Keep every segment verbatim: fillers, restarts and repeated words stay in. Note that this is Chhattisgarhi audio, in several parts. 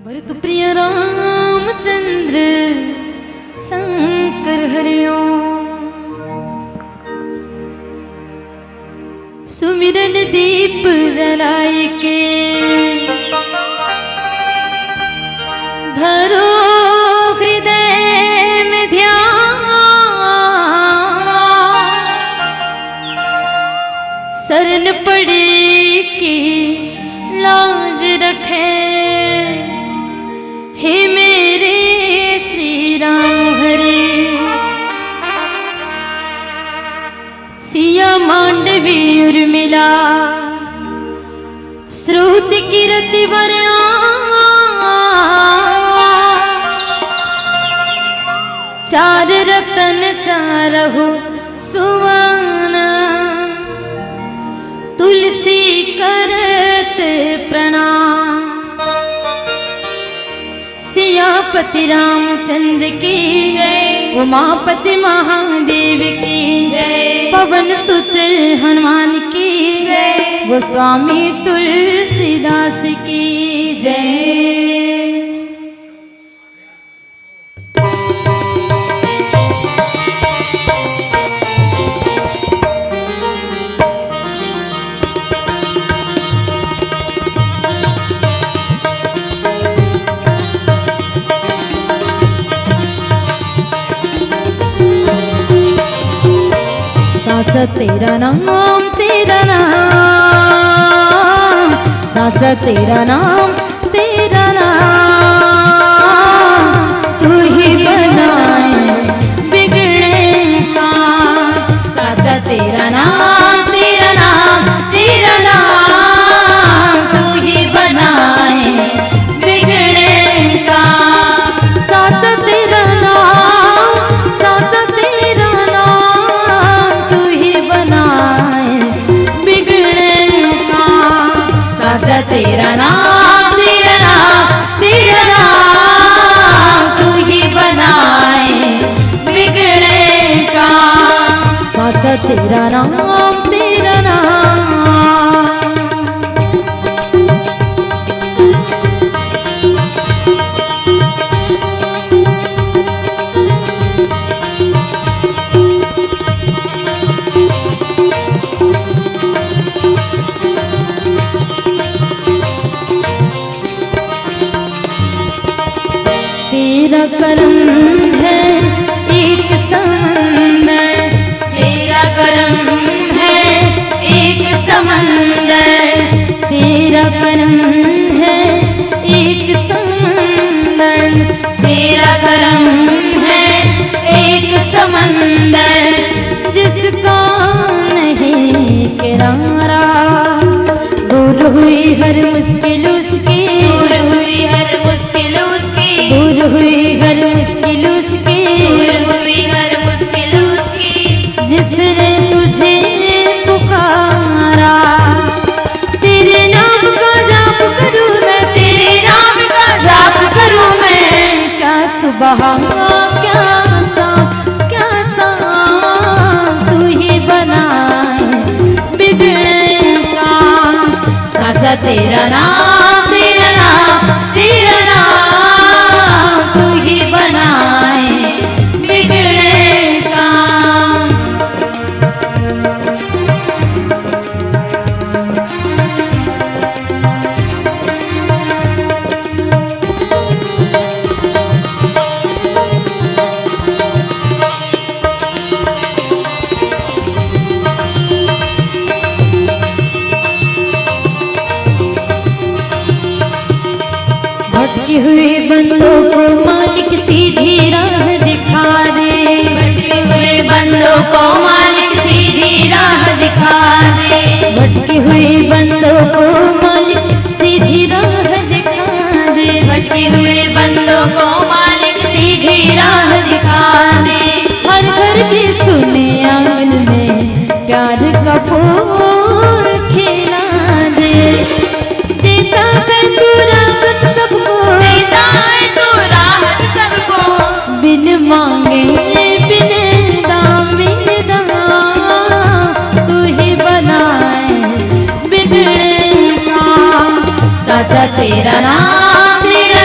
भरत प्रिय रामचंद्र शंकर हरिओम। सुमिरन दीप जलाए के धरो हृदय में ध्यान। शरण पड़े की लाज रखे, हे मेरे श्री राम हरे। सिया मांडवी उर्मिला, श्रुति कीरति वरया। चार रतन चारहु सुवना, तुलसी करत प्रणाम। सियापति रामचंद्र की जय। उमापति महादेव की जय। पवन सुत हनुमान की जय। गोस्वामी तुलसीदास की जय। साचा तेरा नाम, तेरा नाम, साचा तेरा नाम, तेरा नाम तू ही बनाए बिगड़े काम। साचा तेरा नाम, तेरा नाम, तेरा नाम तू ही बनाए बिगड़े काम। साचा तेरा नाम, साचा तेरा नाम तू ही बनाए बिगड़े काम। साचा तेरा नाम, तेरा नाम, तेरा नाम तू ही बनाए बिगड़े काम। साचा तेरा नाम, तेरा नाम। तेरा करम है एक समंदर, तेरा करम है एक समंदर, तेरा करम है एक समंदर, तेरा करम है एक समंदर, जिसका नहीं किनारा। दूर हुई हर मुश्किल उसकी, दूर हुई हर मुश्किल उसकी, दूर हुई हर मुश्किल उसकी, दूर हुई हर मुश्किल उसकी। जिसने तुझे पुकारा, तेरे नाम का जाप करूं मैं, तेरे नाम का जाप करूं मैं। क्या सुबह, क्या शाम, क्या शाम तू ही बनाए बिगड़े काम। साचा तेरा नाम, तेरा नाम, तेरा नाम तू ही बनाए बिगड़े काम। भटके हुए बंदों को मालिक सीधी राह दिखा दे। भटके हुए बंदों को मालिक सीधी राह दिखा दे। भटके हुए बंदों को मालिक सीधी राह दिखा दे। भटके हुए बंदों को मालिक सीधी राह दिखा दे। हर घर के सुने आंगन में प्यार का फूल खिला दे। देता है तू राहत सबको, देता है तू राहत सबको। बिन मांगे, बिन दाम, बिन दाम तू ही बनाए बिगड़े काम। साचा तेरा नाम, तेरा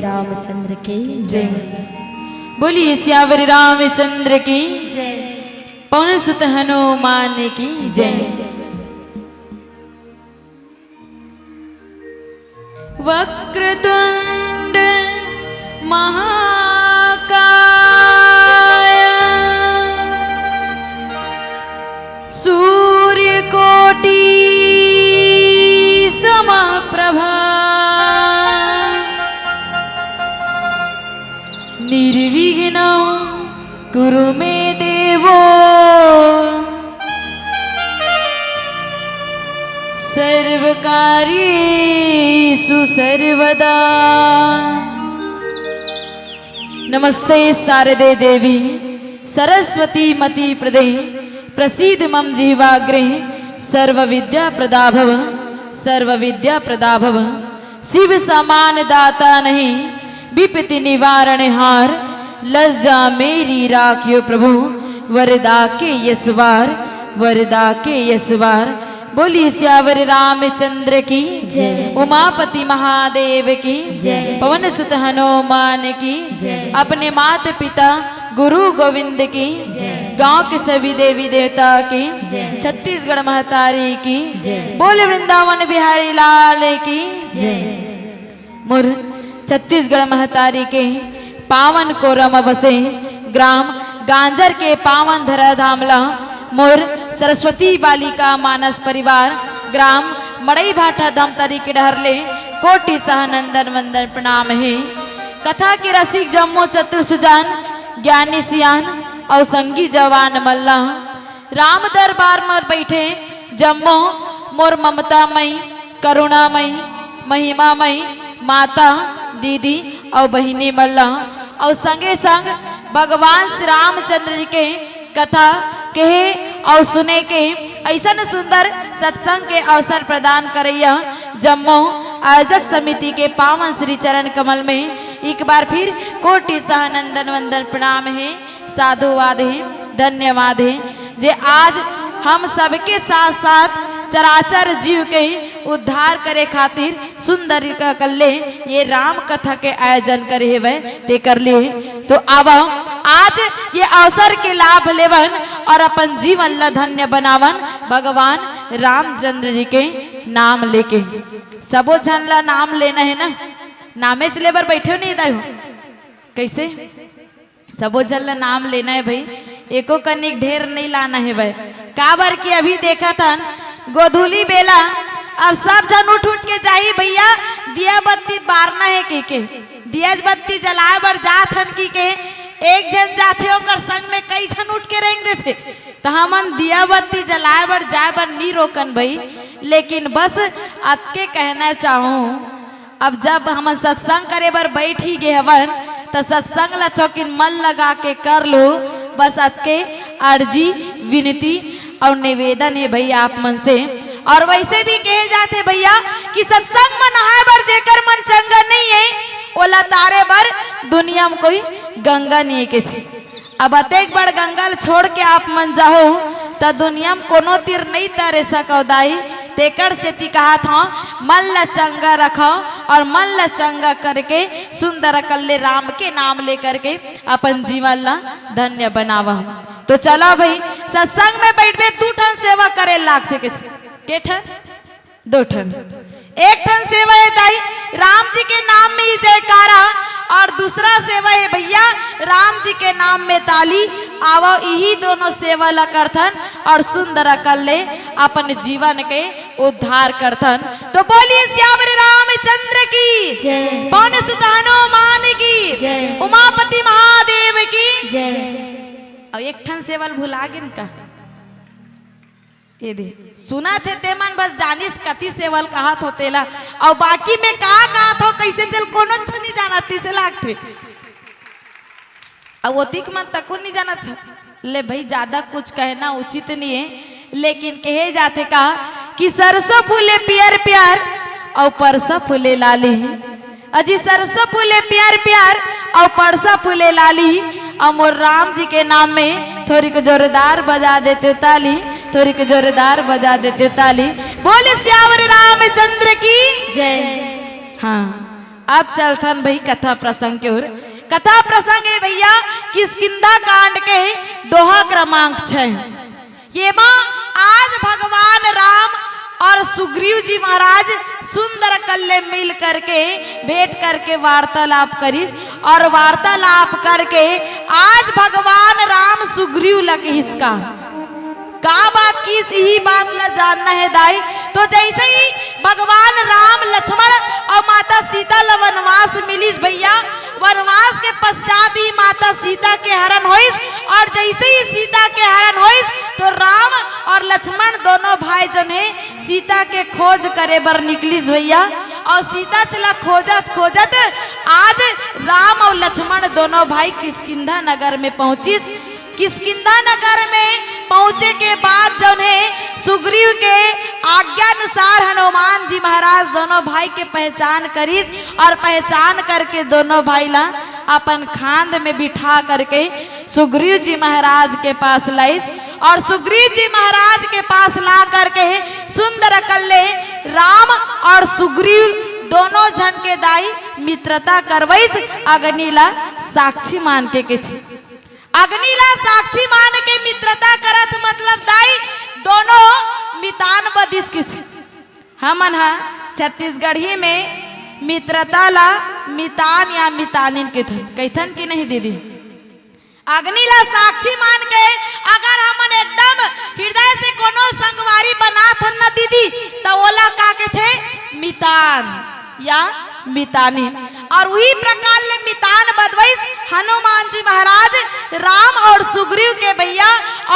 रामचंद्र की जय। बोलिए सियावर रामचंद्र की जय। पवन सुत हनुमान की जय। वक्रतुंड महाकाय सूर्यकोटि समप्रभा निर्विघ्नं कुरु मे देवो सर्वकार्येषु सर्वदा। नमस्ते शारदे देवी सरस्वती मति प्रदे प्रसीद मम जिह्वाग्रे सर्व विद्या प्रदा भव सर्व विद्या प्रदा भव। शिव समान दाता नहीं विपत्ति निवारण हार लज्जा मेरी राखियो प्रभु वरदा के यशवार वरदा के यशवार। बोली सियावर रामचंद्र की जय। उमापति महादेव की जय। पवन सुत हनुमान की जय। अपने माता पिता गुरु गोविंद की जय। गांव के सभी देवी देवता की जय। छत्तीसगढ़ महतारी की जय। बोले वृंदावन बिहारी लाल की जय। मोर छत्तीसगढ़ महतारी के पावन कोरम बसे ग्राम गांजर के पावन धरा धाम ला मोर सरस्वती बालिका मानस परिवार ग्राम मड़ई भाटा धमतरी के डहर ले कोटि सह नंदन वंदन प्रणाम हे। कथा के रसिक जम्मो चतुर सुजान ज्ञानी सियान अउ संगी जवान मल्ला राम दरबार म बइठे जम्मो मोर ममता मई, करुणा मई, महिमा मई माता, दीदी अउ बहिनी मन ल अउ संगे संग भगवान श्री रामचंद्र जी के कथा कहे अउ सुने के अइसन सुंदर सत्संग के अवसर प्रदान करइया जम्मो आयोजक समिति के पावन श्री चरण कमल में एक बार फिर कोटि सह नंदन वंदन प्रणाम हे, साधुवाद हे, धन्यवाद हे। जे आज हम सबके साथ साथ चराचर जीव के उद्धार करे खातिर सुंदर क-, कल्ले ये राम कथा के आयोजन करे हेवय, ते कर लिए। तो आवा आज ये अवसर के लाभ लेवन और अपन जीवन ला धन्य बनावन भगवान रामचंद्र जी के नाम लेके। सबो झन ला नाम लेना हे ना, नामेच लेबर बैठे नहीं दाई हो। कैसे? सबो झन ल नाम लेना हे भई, एको कनिक ढेर नइ लाना हे भई। काबर कि अभी देखत हन गोधूली बेला, अब सब झन उठ उठ के जाही भइया, दिया बत्ती बारना हे कहिके। दिया बत्ती जलाए बर जात हन कहिके, एक झन जाथे ओकर संग में कई झन उठ के रेंग देथे। त हमन दिया बत्ती जलाए बर जाए बर नी रोकन भई, लेकिन बस अतके कहना चाहूँ, अब जब हमन सत्संग करे बर बैठ ही गे हवन, त सत्संग ल थोकिन मन लगा के कर लो। बस अतके अर्जी, विनती अउ निवेदन हे भई आप मन से। अउ वैसे भी कहे जाथे भइया कि सत्संग म नहाए बर जेकर मन चंगा नइ हे, ओला तारे बर दुनिया म कोई गंगा नइ हे कहिथे। अब अतेक बड़ गंगा ल छोड़ के आप मन जाहू, त दुनिया म कोनो तीर नइ तरे सकव दाई। तेकर सेती कहत हंव, मन ल चंगा रखव अउ मन ल चंगा करके सुंदर अकल्ले राम के नाम लेकर के अपन जीवन ल धन्य बनावव। तो चला भई, सत्संग में बैठबे, दू ठन सेवा करे लागथे। के ठन? दो ठन। एक ठन सेवा हे दाई, राम जी के नाम में ही जयकारा, अउ दूसरा सेवा हे भइया, राम जी के नाम में ताली। आवव, इही दोनों सेवा ला करथन अउ सुंदर अकल्ले अपन जीवन के उद्धार करथन। तो बोलिए सियावर रामचंद्र की जय। पवन सुत हनुमान की जय। उमापति महादेव की जय। अउ एक ठन सेवा ल भुला गेन का? ये दे, सुनत हे ते मन बस जानिस कति सेवा ल कहत हो तेला, अउ बाकी में का कहत हो, कइसे तेल कोनो झनी जानत तिसे लागथे। अउ ओतिक मन तको नी जानत हो। ले भई, ज्यादा कुछ कहना उचित नइ हे, लेकिन कहे जाथे का कि सरसों फूले पियर पियर अउ परसा फूले लाली। अजी सरसों फूले पियर पियर अउ परसा फूले लाली, अउ मोर राम जी के नाम में थोरिक जोरदार बजा देते ताली, थोरिक जोरदार बजा देते ताली। बोले सियावर रामचंद्र की जय। हाँ, अब चलथन भई कथा प्रसंग के ओर। कथा प्रसंग हे भैया किष्किंधा कांड के दोहा क्रमांक छह। येमा आज भगवान राम और सुग्रीव जी महाराज सुंदरकल ले मिल करके, भेंट करके वार्तालाप करिस और वार्तालाप करके आज भगवान राम सुग्रीव ल किहिस का, का बात किहिस, इही बात ला जानना हे दाई। तो जैसे ही भगवान राम, लक्ष्मण और माता सीता ला वनवास मिलिस भैया, वनवास के पश्चात ही माता सीता के हरण होइस और जैसे ही सीता के हरण होइस तो राम और लक्ष्मण दोनों भाई जौन हे सीता के खोज करे बर निकलिस भैया। और सीता ला खोजत खोजत आज राम और लक्ष्मण दोनों भाई किष्किंधा नगर में पहुंचिस। किष्किंधा नगर में पहुंचे के बाद जौन हे सुग्रीव के आज्ञा अनुसार हनुमान जी महाराज दोनों भाई के पहचान करिस और पहचान करके दोनों भाई ला अपन खांद में बिठा करके सुग्रीव जी महाराज के पास लाइस और सुग्रीव जी महाराज के पास ला करके सुंदरकल ले राम और सुग्रीव दोनों झन के दाई मित्रता करवइस, अग्नि ला साक्षी मान के कथे। अग्नि ला साक्षी मान के मित्रता करत मतलब दाई दोनों मितान बदिस कथे। हमन ह छत्तीसगढ़ी में मित्रता ला मितान या मितानिन कथन, कथन कि नहीं दीदी? अग्नि ला साक्षी मान के अगर हमन एकदम हृदय से कोनो संगवारी बनात हन ना दीदी, त ओला का कथे? मितान या मितानी। और उही प्रकार ले मितान बदवइस हनुमान जी महाराज राम और सुग्रीव के भैया।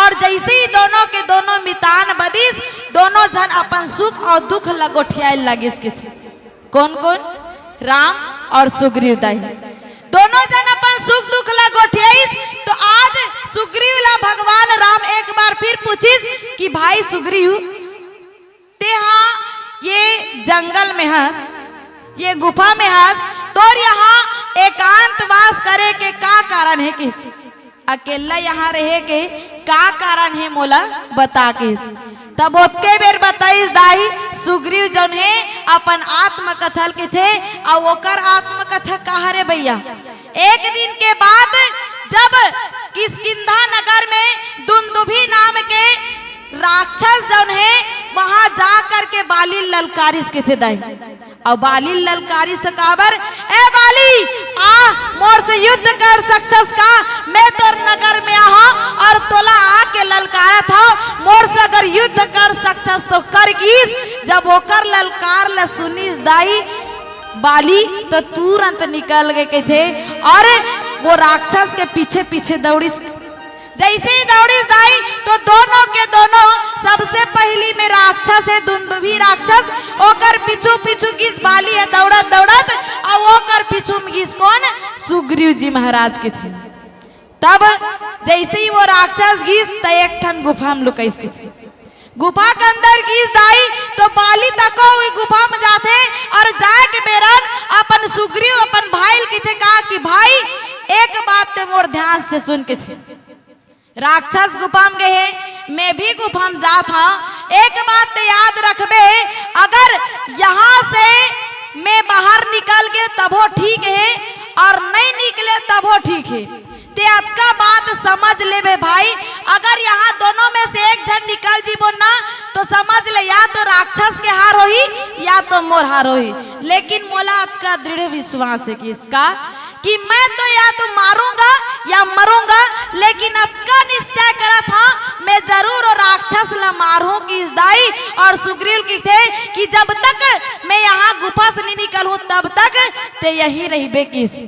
और जैसे ही दोनों के दोनों मितान बदिस, दोनों झन अपन सुख और दुख ला गोठियाए लगिस कथे। कौन कौन? राम और सुग्रीव दाई दोनों झन अपन सुख दुख ला गोठियाइस। तो आज सुग्रीव ला भगवान राम एक बार फिर पूछिस कि भाई सुग्रीव, तेहा ये जंगल में हस, ये गुफा में हस, तोर यहाँ एकांतवास करे के का कारण हे? किस अकेला यहाँ रहे के का कारण हे, मोला बता किस। तब ओतके बेर बताइस दाई, सुग्रीव जौन हे अपन आत्मकथा ल किथे, अउ ओकर आत्मकथा का हरे भैया? एक दिन के बाद जब किष्किंधा नगर में दुंदुभी नाम के राक्षस जौन हे वहां जा करके बाली ललकारिस किथे दाई। अउ बाली ललकारिस त काबर, "ए बाली, आ मोर से युद्ध कर सकथस का? मैं तोर नगर में आहा और तोला आके ललकारत हव, मोर से अगर युद्ध कर सकथस तो कर।" किस जब ओकर ललकार ल सुनिस दाई बाली तो तुरंत निकल गे कथे और वो राक्षस के पीछे पीछे दौड़िस। जैसे ही दौड़िस दाई तो दोनों के दोनों सबसे पहली में राक्षस हे दुंदुभी राक्षस, ओकर पीछू पीछू गिस बाली हे दौड़त दौड़त, अउ ओकर पीछू में गिस कौन? सुग्रीव जी महाराज किथे। तब जैसे ही वो राक्षस गिस त एक ठन गुफा में लुकाइस किथे। गुफा के अंदर गिस दाई तो बाली तको हुई गुफा में जाथे और जाए के बेरन अपन सुग्रीव अपन भाई ल किथे का कि भाई एक बात ते मोर ध्यान से सुन किथे। राक्षस गुफा में गे हे, मैं भी गुफा में जात हव। एक बात ते याद रखबे, अगर यहाँ से मैं बाहर निकल गे तभो ठीक हे और नहीं निकले तभो ठीक हे। ते अतका बात समझ लेबे भाई, अगर यहाँ दोनों में से एक झन निकल जीबो ना तो समझ ले या तो राक्षस के हार होही या तो मोर हार होही, लेकिन मोला अतका दृढ़ विश्वास हे किस का कि मैं तो या तो मारूंगा या मरूंगा, लेकिन अतका निश्चय करत हव, मैं जरूर वो राक्षस ला मारहूं किस दाई। और सुग्रीव किथे कि जब तक मैं यहाँ गुफा से नहीं निकलहूं, तब तक ते यहीं रहिबे किस।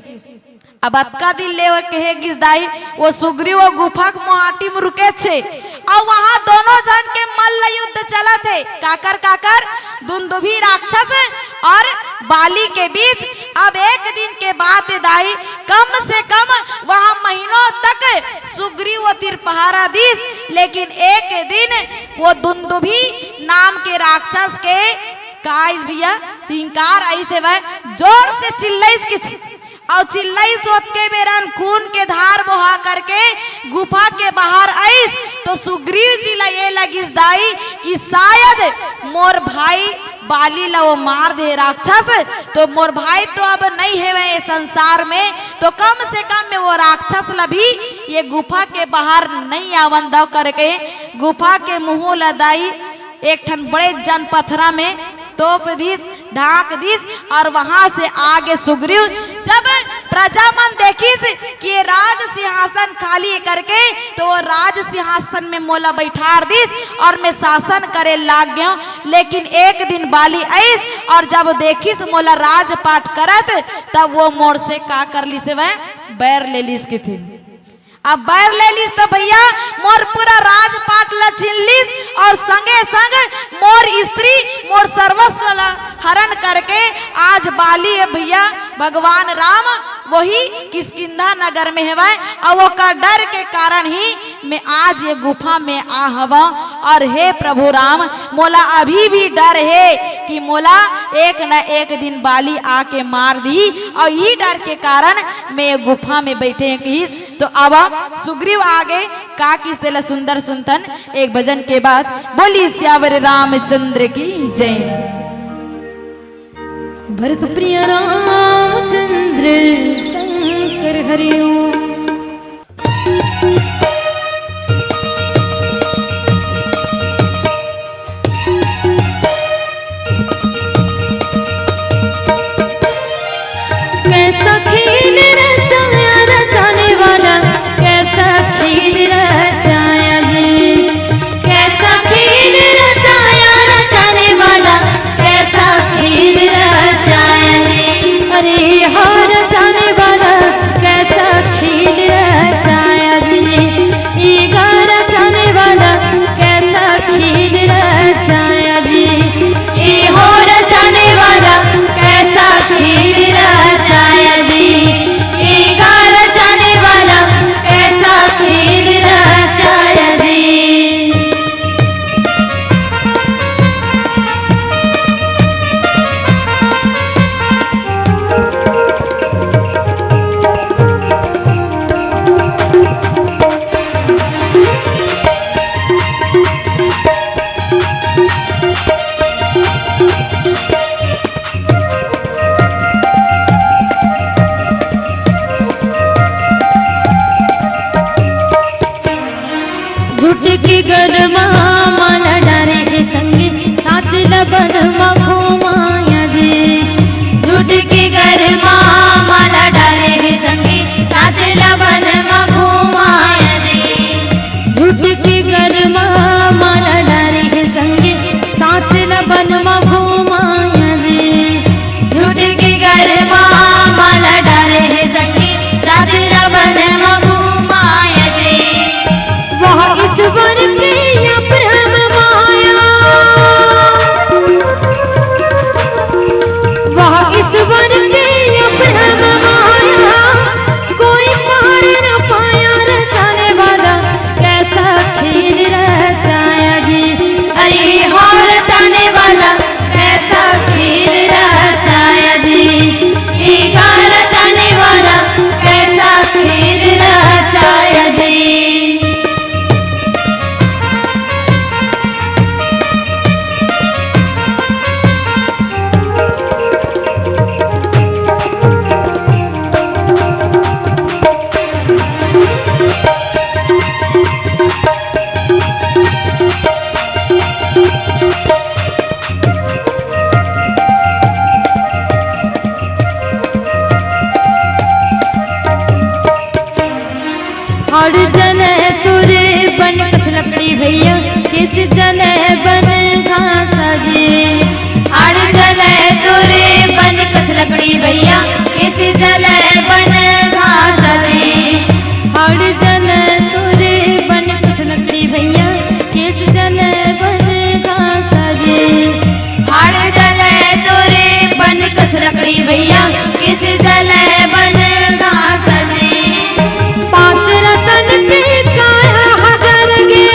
अब अतका दिन ले वो कहे गिस दाई, वो सुग्रीव वो गुफा के मुहाटी में रुकेच हे, अउ वहां दोनों झन के मल्ल युद्ध चलत हे। काकर काकर? दुंदुभी राक्षस और बाली के बीच। अब एक दिन के बात हे दाई, कम से कम वहां महीनों तक सुग्रीव वो तीर पहरा दिस, लेकिन एक दिन वो दुंदुभी नाम के राक्षस के का आइस भैया, सिंकार आइस हे वह, जोर से चिल्लाइस किथे अउ चिल्लाइस ओतके बेरन खून के धार बोहा करके गुफा के बाहर आइस तो सुग्रीव जी ला ये लगिस दाई कि शायद मोर भाई बाली ला वो मार दे राक्षस, तो मोर भाई तो अब नहीं हेवय ये संसार में, तो कम से कम में वो राक्षस ला भी ये गुफा के बाहर नहीं आवन दव करके गुफा के मुंह ला दाई एक ठन बड़े जन पथरा में तोप दिस, ढांक दिस। और वहां से आगे सुग्रीव जब प्रजा मन देखिस कि ये राज सिंहासन खाली हे करके, तो वो राज सिंहासन में मोला बैठार दिस और मैं शासन करे लाग गयो। लेकिन एक दिन बाली आइस और जब देखिस मोला राजपाट करत, तब वो मोर से का कर लिस, वह बैर ले लिस किथिन। अब बैर ले लिस तो भैया, मोर पूरा राजपाट ला छीन लिस और संगे संग मोर स्त्री, मोर सर्वस्व ला हरण करके आज बाली हे भैया, भगवान राम वही किष्किंधा नगर में हेवय। और ओकर डर के कारण ही मैं आज ये गुफा में आ हवं। और हे प्रभु राम, मोला अभी भी डर हे कि मोला एक न एक दिन बाली आके मार दी, और यही डर के कारण मैं ये गुफा में बैठे हंव किहिस। तो अब सुग्रीव आगे का किहिस तेला सुंदर सुनथन एक भजन के बाद। बोली सियावर रामचंद्र की जय। भरत प्रिय रामचंद्र शंकर हरिओम। कैसा खेल रचाया रचाने वाला, कैसा खेल रचाया जी। कैसा खेल रचाया रचाने वाला, कैसा खेल रचाया जी। अरे हो रचाने वाला, कैसा खेल रचाया जी। ये गा रचाने वाला, कैसा खेल रचाया जी। ये हो रचाने वाला, कैसा खेल रचाया जी। ये गा रचाने वाला, कैसा खेल रचाया जी। झूठ के गरमा माला डारे हे संगी, साच ल बन म घुमाया जी। झूठ के गरमा माला डारे हे संगी, साच ल बन म घुमाया जी। झूठ के गरमा माला डारे हे संगी, साच ल बन म घुमाया जी। झूठ के गरमा माला डारे हे संगी, साच ल बन म घुमाया जी। वह ईश्वर के अप्रम माया, वह ईश्वर के अप्रम माया, कोई पार न पाया। रचाने वाला कैसा खेल रचाया जी। अरे हो रचाने वाला कैसा खेल रचाया जी। ये गा रचाने वाला कैसा खेल रचाया जी। हर जन तुरे बन कस लकड़ी भैया, किस जन बन घास जी। हर जन तुरे बन कस लकड़ी भैया, किस जन बन घास जी। हर जन तुरे बन कस लकड़ी भैया, किस जन बन घास जी। हर जन तुरे बन कस लकड़ी भैया, किस जल बन घास जी। पांच रतन पे काया हजार गे।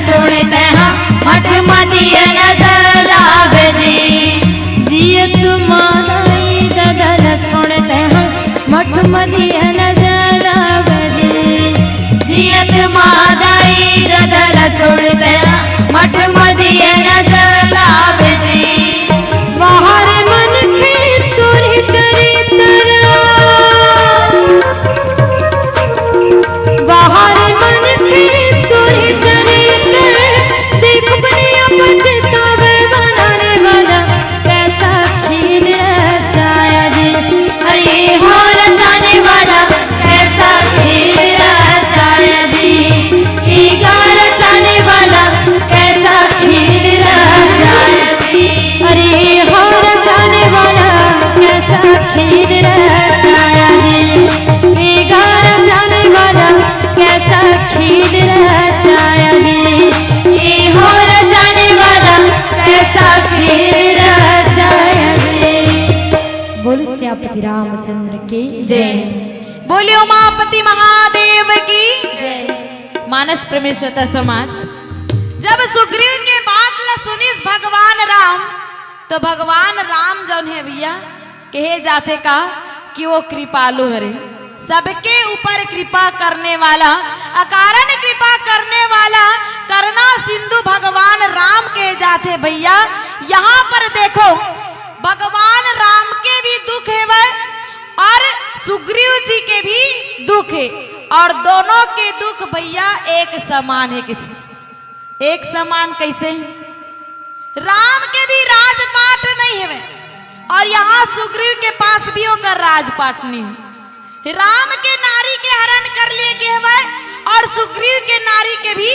छोड़ तेहा मठ मदिया नजर आवे जी। जियत मादाई ददल छोड़ तेहा मठ मदिया नजर आवे जी। जियत मादाई ददल छोड़ तेहा मठ मदिया नजर आवे जी। बाहर मन खेत तोरे चरित्र, बाहर मन खेत तोरे चरित्र, देख बनिया पछतावे बनाने वाला कैसा खेल रचाया जी। अरे हो रचाने वाला कैसा खेल रचाया जी। ईगा रचाने वाला कैसा खेल रचाया जी। अरे हो रचाने वाला कैसा खेल रचाया जी। ईगा रचाने वाला कैसा खेल रचाया जी। ये हो रचाने वाला कैसा खेल रचाया जी। बोल सियापति रामचंद्र की जय। बोलिए उमापति महादेव की जय। मानस प्रेमी श्रोता समाज, जब सुग्रीव के बात ला सुनिस भगवान राम, तो भगवान राम जौन हे भैया, कहे जाथे का कि वो कृपालु हरे, सबके ऊपर कृपा करने वाला, अकारण कृपा करने वाला, करुणा सिंधु भगवान राम कहे जाथे भैया। यहाँ पर देखो, भगवान राम के भी दुख हेवय और सुग्रीव जी के भी दुख हे, और दोनों के दुख भैया एक समान हे। किसी एक समान कैसे? राम के भी राजपाट नहीं हेवय और यहाँ सुग्रीव के पास भी ओकर राजपाट नहीं हे। राम के नारी के हरण कर लिए गे हेवय और सुग्रीव के नारी के भी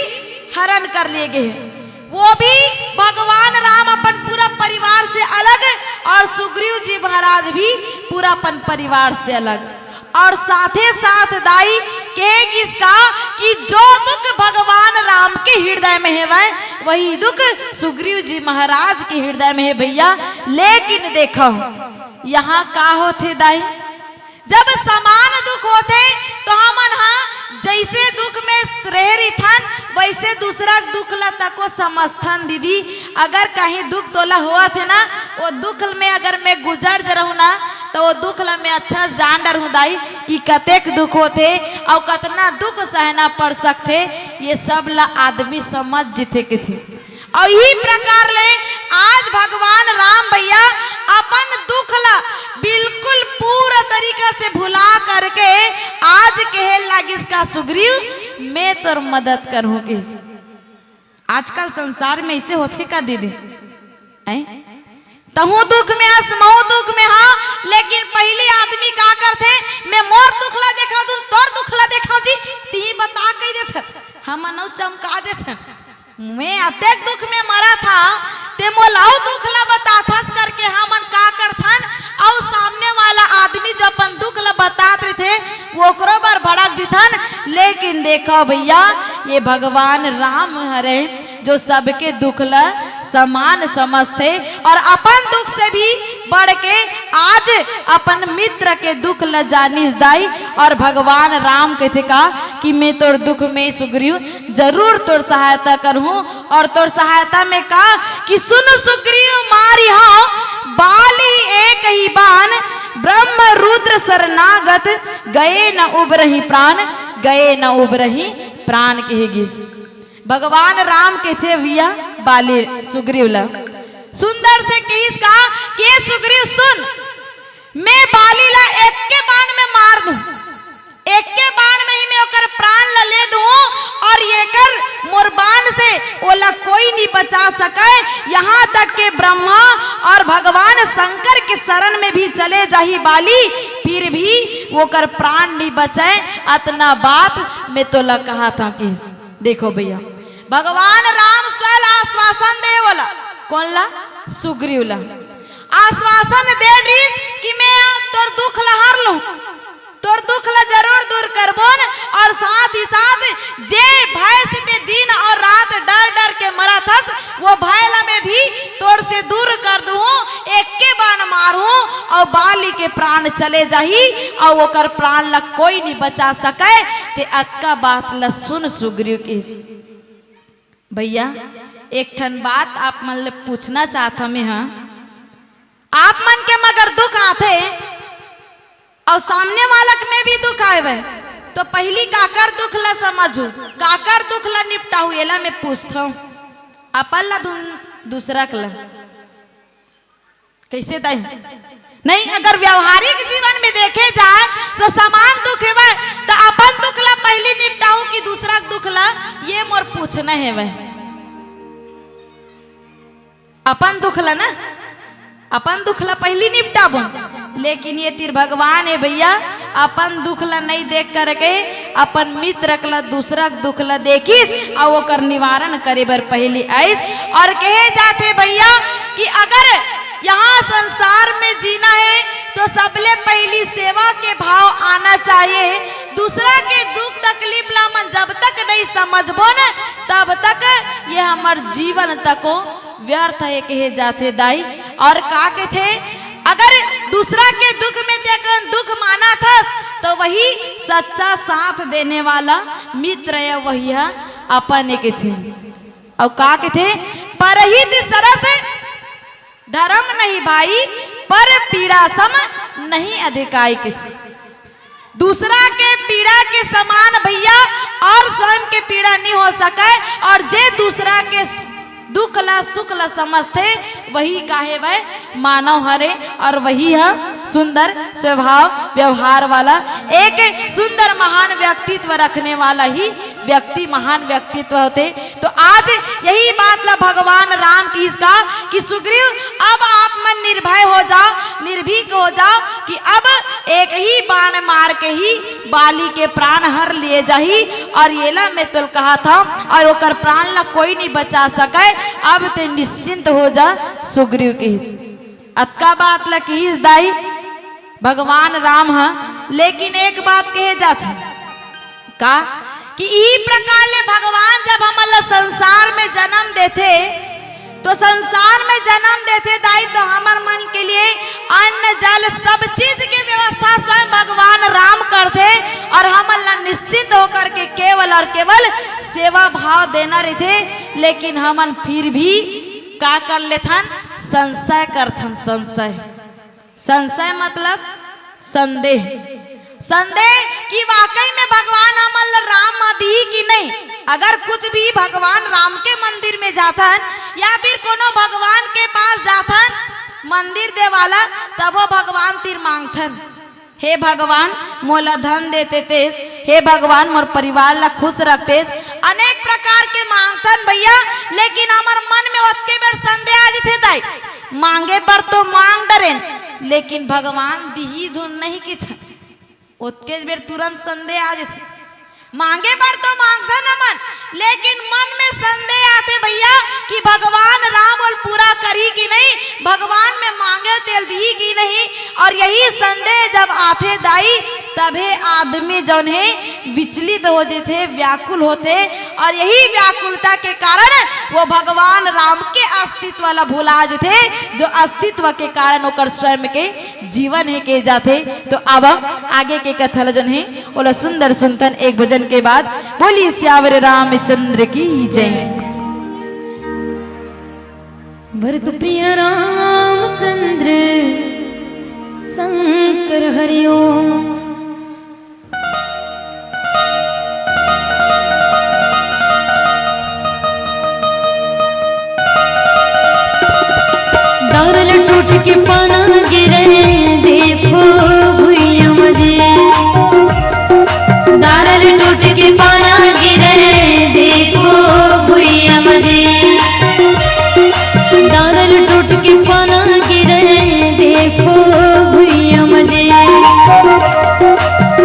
हरण कर लिए गे हे। वो भी भगवान राम अपन पूरा परिवार से अलग और सुग्रीव जी महाराज भी पूरा अपन परिवार से अलग। और साथे साथ दाई कहे गिस का कि जो दुख भगवान राम के हृदय में हेवय, वही दुख सुग्रीव जी महाराज के हृदय में हे भैया। लेकिन देखो, यहाँ का होथे दाई, जब समान दुख होथे, तो हमन हा जैसे दुख में रहे रहिथन, वैसे दूसरा दुख ला तको समझथन दीदी। अगर कहीं दुख तोला होवत हे ना, वो दुख में अगर मैं गुजर ज रहूं ना, तो वो दुख ला मैं अच्छा जान डरहूं दाई कि कतेक दुख होथे और कतना दुख सहना पड़ सकथे। ये सब ला आदमी समझ जिथे किथे। और इही प्रकार ले आज भगवान राम भैया अपन दुख ला बिल्कुल पूरा तरीका से भुला करके आज कहे लागिस का सुग्रीव, मैं तोर मदद करहूं किस। आजकल संसार में ऐसे होथे का दीदी? हैं? तहूं दुख में हस, महूं दुख में हा, लेकिन पहली आदमी का करथे, मैं मोर दुख ला देखा दूं, तोर दुख ला देखा जी, तिही बता कह देथे, हमन अउ चमका देथे। मैं अतेक दुख में मरत हा, ते मोला अउ दुख ला बताथस करके हमन का करथन, अउ सामने वाला आदमी जो अपन दुख ला बतात रहिथे, ओकरो बर भड़क जिथन। लेकिन देखो भैया, ये भगवान राम हरे जो सबके दुख ला समान समझथे और अपन दुख से भी बढ़ के आज अपन मित्र के दुख ला जानिस दाई। और भगवान राम कथे का कि मैं तोर दुख में सुग्रीव जरूर तोर सहायता करहूं। और तोर सहायता में का कि सुन सुग्रीव मारिहा बाली एक ही बान, ब्रह्म रुद्र शरणागत गए न उबरहि प्राण, गए न उबरहि प्राण कहे गिस। भगवान राम कथे भैया बाली सुग्रीव ला सुंदर से कहिस का कि सुग्रीव सुन, मैं बाली ला एक के बाण में मार दूं, एक के बाण में ही मैं ओकर प्राण ला ले दूं और एकर मोर बाण से ओला कोई नहीं बचा सके। यहाँ तक के ब्रह्मा और भगवान शंकर के शरण में भी चले जाही बाली, फिर भी ओकर प्राण नहीं बचे। अतना बात मैं तोला कहा था कि देखो भैया, भगवान राम स्वयं आश्वासन दे बोला, कौन ला? सुग्रीव ला आश्वासन दे रहिस कि मैं तोर दुख ला हर लूं, तोर दुख ला जरूर दूर करबोन, और साथ ही साथ जे भय से ते दिन और रात डर डर के मरत हस, वो भय ला मैं भी तोर से दूर कर दूं। एक के बाण मारूं और बाली के प्राण चले जाही और ओकर प्राण ला कोई नहीं बचा सके। ते अतका बात ला सुन सुग्रीव के भैया, एक ठन बात आप मन ले पूछना चाहत हंव मैं ह। आप मन के मगर दुख आथे अउ सामने वाला के में भी दुख आवे, तो पहिली काकर दुख ला समझहू, काकर दुख ला निपटाहू, एला मैं पूछथंव। अपन ला धुन, दूसरा के ला। कइसे दाई? नहीं, अगर व्यावहारिक जीवन में देखे जाए तो समान दुख हेवय, तो अपन दुख ला पहिली निपटाहू कि दूसरा के दुख ला, ये मोर पूछना हेवय। अपन दुख ला ना, अपन दुख ला पहिली निपटाबो, लेकिन ये तीर भगवान हे भैया, अपन दुख ला नहीं देख करके अपन मित्र के ला, दूसरा के दुख ला देखिस अउ ओकर निवारण करे बर पहिली आइस। अउ कहे जाथे भैया कि अगर यहाँ संसार में जीना हे तो सबले पहिली सेवा के भाव आना चाहिए। दूसरा के दुख तकलीफ ला मन जब तक नहीं समझबो न, तब तक ये हमर जीवन तको व्यर्थ हे कहे जाथे दाई। अउ का कथे, अगर दूसरा के दुख में तें दुख मानथस तो वही सच्चा साथ देने वाला मित्र हे, वही ह अपन हे कथे। अउ का कथे, परहित सरस धरम नहीं भाई, पर पीड़ा सम नहीं अधिकाई कथे। दूसरा के पीड़ा के समान भैया अउ स्वयं के पीड़ा नहीं हो सकय। अउ जे दूसरा के दुख ला सुख ला समझथे, वही का हेवय, मानव हरे। अउ वही ह सुंदर स्वभाव व्यवहार वाला, एक सुंदर महान व्यक्तित्व रखने वाला ही व्यक्ति महान व्यक्तित्व होथे। तो आज यही बात ला भगवान राम किहिस का कि सुग्रीव, अब आप मन निर्भय हो जाव, निर्भीक हो जाव कि अब एक ही बाण मार के ही बाली के प्राण हर लिए जाही। अउ एला मैं तोला कहत हंव, अउ ओकर प्राण ला कोई नहीं बचा सकय। अब तें निश्चिंत हो जा सुग्रीव किहिस। अतका बात ला किहिस दाई भगवान राम ह, लेकिन एक बात कहे जाथे का कि इही प्रकार ले भगवान जब हमन ला संसार में जन्म देथे, तो संसार में जन्म देथे दाई, तो हमर मन के लिए अन्न जल सब चीज के व्यवस्था स्वयं भगवान राम करथे। अउ हमन ला निश्चिंत होकर के केवल अउ केवल सेवा भाव देना रहिथे, लेकिन हमन फिर भी का कर लेथन, संशय करथन, संशय। संशय मतलब संदेह। संदेह कि वाकई में भगवान हमन ल राम ह दिही कि नहीं। अगर कुछ भी भगवान राम के मंदिर में जाथन या फिर कोनो भगवान के पास जाथन मंदिर देवाला, तभो भगवान तीर मांगथन, हे भगवान मोला धन देते तेस, हे भगवान मोर परिवार ला खुश रखतेस। अनेक प्रकार के मांगथन भैया, लेकिन हमर मन में ओतके बेर संदेह आ जथे दाई। मांगे बर तो मांग डरेन, लेकिन भगवान दिही धुन नहीं किथन। ओतके बेर तुरंत संदेह आ जथे। मांगे बर तो मांगथन हमन, लेकिन मन में संदेह आथे भैया कि भगवान राम ओला पूरा करही कि नहीं, भगवान में मांगे तेला दिही कि नहीं। अउ यही संदेह जब आथे दाई, तभे आदमी जौन हे विचलित हो जथे, व्याकुल होथे। अउ यही व्याकुलता के कारण वो भगवान राम के अस्तित्व ला भुला जथे, जो अस्तित्व के कारण ओकर स्वयं के जीवन हे के जाथे। तो अब आगे के कथा ल जन हे ओला सुंदर सुनथन एक भजन के बाद। बोली सियावर रामचंद्र की जय। भरत प्रिय रामचंद्र शंकर हरिओम। डारल टूट के पाना गिरे, देखो भुइया मजे। डारल टूट के पाना गिरे, देखो भुइया मजे। डारल टूट के पाना गिरे, देखो भुइया मजे।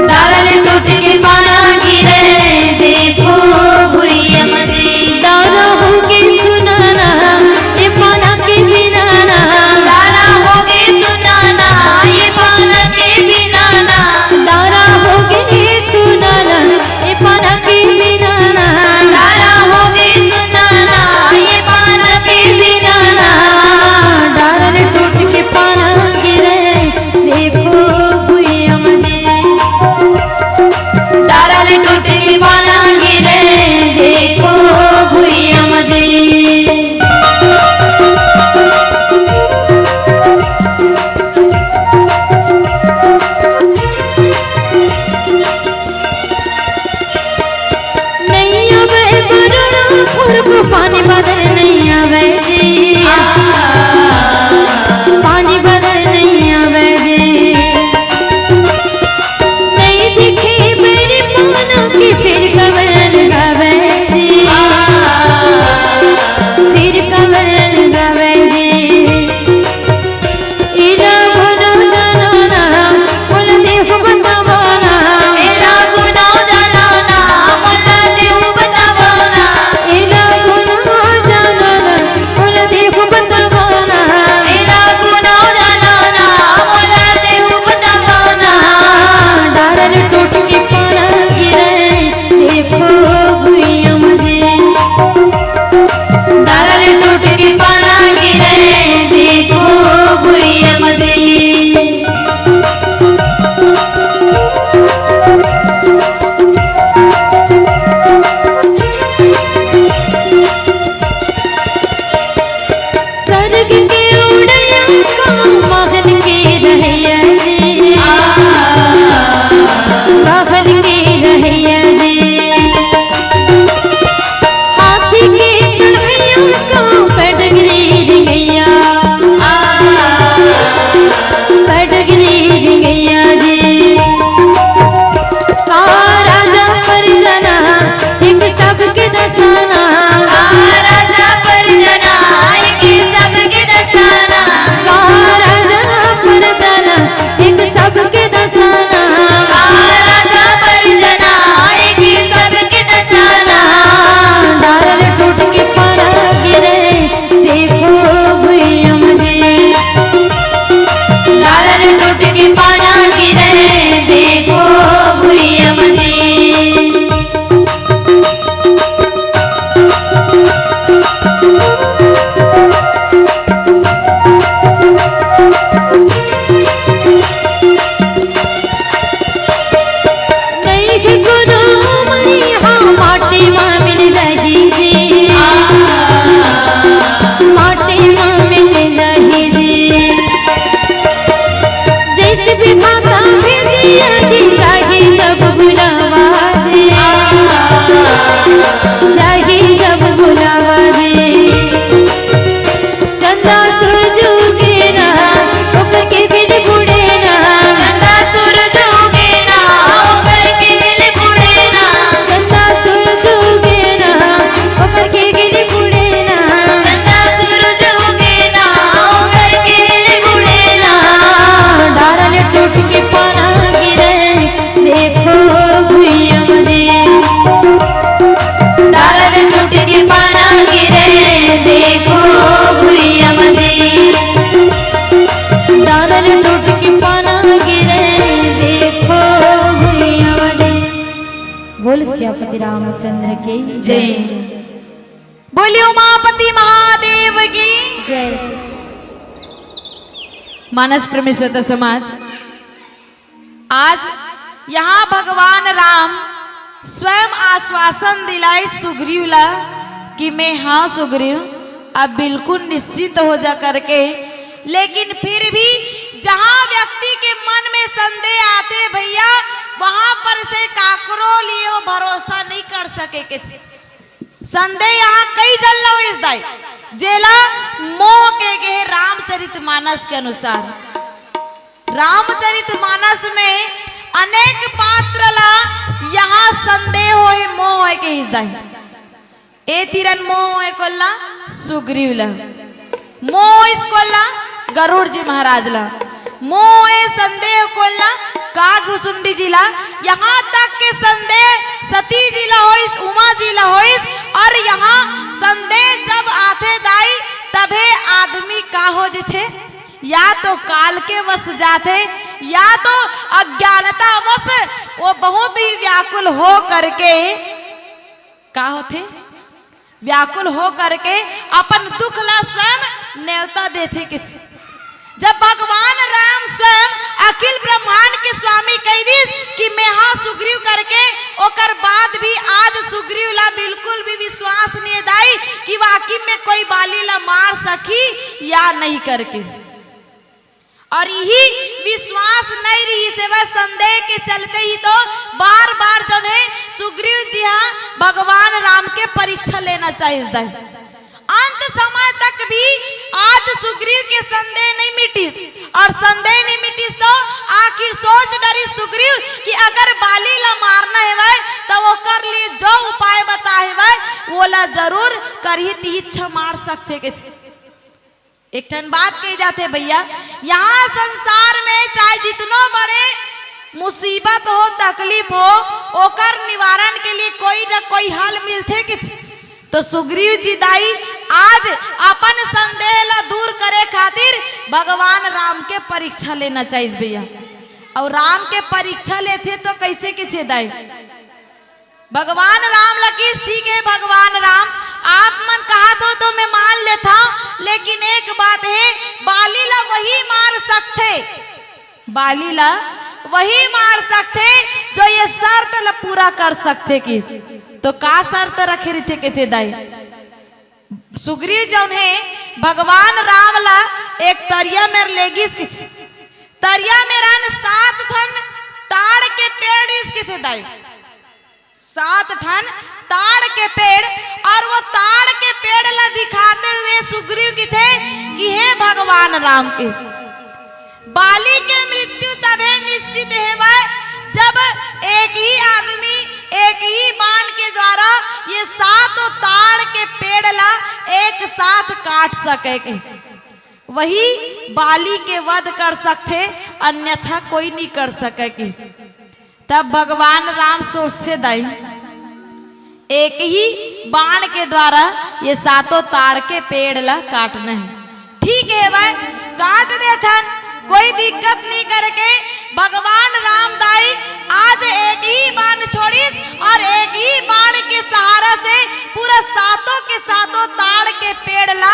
डारल टूट के पाना गिरे, देखो भुइया मजे। डारा होगे सुनाना, ए पाना के बिनाना। डारा होगे सुनाना, ए पाना के बिनाना। डारा होगे सुनाना, ए पाना के पानी बदल नइ आवय जी, पानी बदल नइ आवय जी। नइ दिखे मेरी पाना के फिर कवन गावय जी, फिर कवन गावय जी। एला घुनो जानो ना, मोला देहू बतावो ना। एला घुनो जानो ना, मोला देहू बतावो ना। एला घुनो जानो ना, मोला देहू बतावो ना। एला घुनो जानो ना, मोला देहू बतावो ना। डारल टूट के पाना गिरे, देखो भुइयां म जी। डारल टूट के पाना गिरे, देखो भुइयां म जी। सरग के उड़ैया का महल के रहैया जी, महल के रहैया जी। हाथी के चढ़ैया का पेडगरी रिंगैया, पेडगरी रिंगैया जी। का राजा परिजना एक सबके दसाना। का राजा परिजना एक सबके दसाना। का राजा परिजना एक सबके दसाना। का राजा परिजना एक सबके दसाना। डारल टूट के पाना गिरे, देखो भुइयां म जी। डारल टूट के पाना गिरे, देखो भुइयां म जी। नइ हे कोनो मरी, हाँ, माटी म मिल जाही जी। माटी म मिल जाही जी। जइसे विधाता भेजे आही, जाही जब बुलावा जी। जाही जब बुलावा जी। चंदा सूरज उगे ना, ओकर किरन बुड़े ना। चंदा सूरज उगे ना, ओकर किरन बुड़े ना। चंदा सूरज उगे ना, ओकर किरन बुड़े ना। चंदा सूरज उगे ना, ओकर किरन बुड़े ना। डारल टूट के पाना गिरे, देखो भुइयां म जी। डारल टूट के पाना गिरे, देखो भुइयां म जी। डारल टूट के पाना गिरे, देखो भुइयां म जी। बोल सियापति रामचंद्र की जय। जय। बोलिए उमापति महादेव की जय। मानस प्रेमी श्रोता समाज, आज यहाँ भगवान राम स्वयं आश्वासन दिलाए सुग्रीव ला कि मैं हाँ सुग्रीव, अब बिल्कुल निश्चिंत हो जा करके। लेकिन फिर भी जहाँ व्यक्ति के मन में संदेह आथे भैया, वहाँ पर से काकरो लिए वो भरोसा नहीं कर सके के। संदेह यहाँ कई झन ल होइस दाई, जेला मोह के गे हे रामचरित मानस के अनुसार। रामचरित मानस में अनेक पात्र ला यहाँ संदेह होए, मोह होए के हिस दाई। ए तीरन मोह होए कोन ला, सुग्रीव ला। मोह होइस कोन ला, गरुड़ जी महाराज ला। मोह होए संदेह कोन ला, काग भुसुंडी जी ला। यहाँ तक के संदेह सती जी ला होइस, उमा जी ला होइस। और यहाँ संदेह जब आथे दाई, तभे आदमी का हो जथे, या तो काल के वश जाथे, या तो अज्ञानता वश वो बहुत ही व्याकुल हो करके का होथे, व्याकुल हो करके अपन दुख ला स्वयं नेवता देथे किथे। जब भगवान राम स्वयं अखिल ब्रह्मांड के स्वामी कहि दिस कि मैं हाँ सुग्रीव करके, ओकर बाद भी आज सुग्रीव ला बिल्कुल भी विश्वास नहीं दाई कि वाकई में कोई बाली ला मार सकी या नहीं करके। और यही विश्वास नहीं रहिस हे, वह संदेह के चलते ही तो बार बार जौन हे सुग्रीव जी हा भगवान राम के परीक्षा लेना चाहिस दाई। अंत समय तक भी आज सुग्रीव के संदेह नहीं मिटिस, और संदेह नहीं मिटिस तो आखिर सोच डरिस सुग्रीव कि अगर बाली ला मारना हेवय, त ओकर लिए जो उपाय बताए हेवय, ओला जरूर करही, तिही मार सकथे कथे। एक ठन बात कही जाथे भैया, यहाँ संसार में चाहे जितनो बड़े मुसीबत हो, तकलीफ हो, ओकर निवारण के लिए कोई न कोई हल मिलथे कथे। तो सुग्रीव जी दाई आज अपन संदेह ला दूर करे खातिर भगवान राम के परीक्षा लेना चाहिस भैया। और राम के परीक्षा लेथे तो कैसे कथे दाई? भगवान राम ला किहिस, ठीक है भगवान राम, आप मन कहत हो तो मैं मान लेथव, लेकिन एक बात है, बाली ला वही मार सकथे, बाली ला वही मार सकथे जो ये शर्त ला पूरा कर सकथे कहिस। तो का शर्त रखे रहिथे कथे दाई? सुग्रीव जौन हे भगवान राम ला एक तरिया मेर लेगिस कथे, तरिया मेर न सात ठन ताड़ के पेड़ रिहिस कथे दाई, सात ठन ताड़ के पेड़, और वो ताड़ के पेड़ ला दिखाते हुए सुग्रीव कथे कि हे भगवान राम कथे, बाली के मृत्यु तभे निश्चित हेवय जब एक ही आदमी एक ही बाण के द्वारा ये सातों ताड़ के पेड़ ला एक साथ काट सके कहिस। वही बाली के वध कर सकथे, अन्यथा कोई नहीं कर सके कहिस। तब भगवान राम सोचथे दाई, एक ही बाण के द्वारा ये सातों ताड़ के पेड़ ला काटना है। ठीक है भाई, काट देथन, कोई दिक्कत नहीं करके भगवान राम दाई आज एक ही बाण छोड़िस और एक ही बाण के सहारा से पूरा सातों के सातों ताड़ के पेड़ ला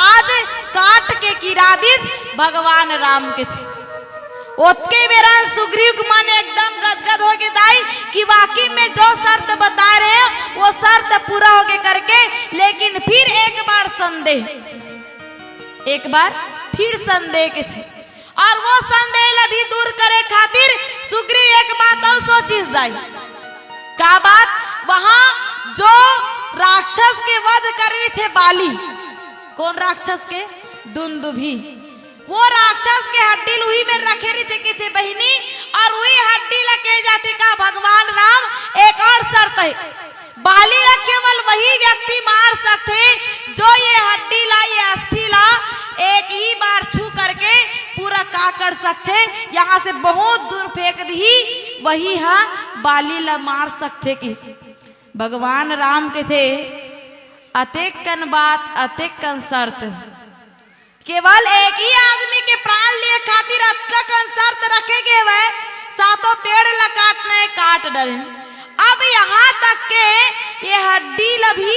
आज काट के गिरा दिस भगवान राम कथे। ओतके बेरा सुग्रीव के मन एकदम गदगद हो गे दाई कि वाकई में जो शर्त बताए रहे वो शर्त पूरा हो गे करके। लेकिन फिर एक बार संदेह, एक बार फिर संदेह कथे, और वो संदेह ला भी दूर करे खातिर सुग्रीव एक बात और सोचिस दाई। का बात? वहां जो राक्षस के वध करे रहिथे बाली, कौन राक्षस के? दुंदुभी। वो राक्षस के हड्डी ल उही मेर रखे रहिथे कथे बहिनी, और उही हड्डी ला कहे जाथे का भगवान राम एक और शर्त है, बाली ला केवल वही व्यक्ति मार सकथे जो ये हड्डी ला, ये अस्थि ला एक ही बार छू करके पूरा का कर सकथे, यहाँ से बहुत दूर फेंक दिही, वही हा बाली ला मार सकथे कहिस। भगवान राम कथे, अतेक कन बात, अतेक कन शर्त, केवल एक ही आदमी के प्राण लिए खातिर अतका कन शर्त रखे गे हवय, सातों पेड़ ला काटना है, काट डरेन। अब यहाँ तक के ये हड्डी ला भी,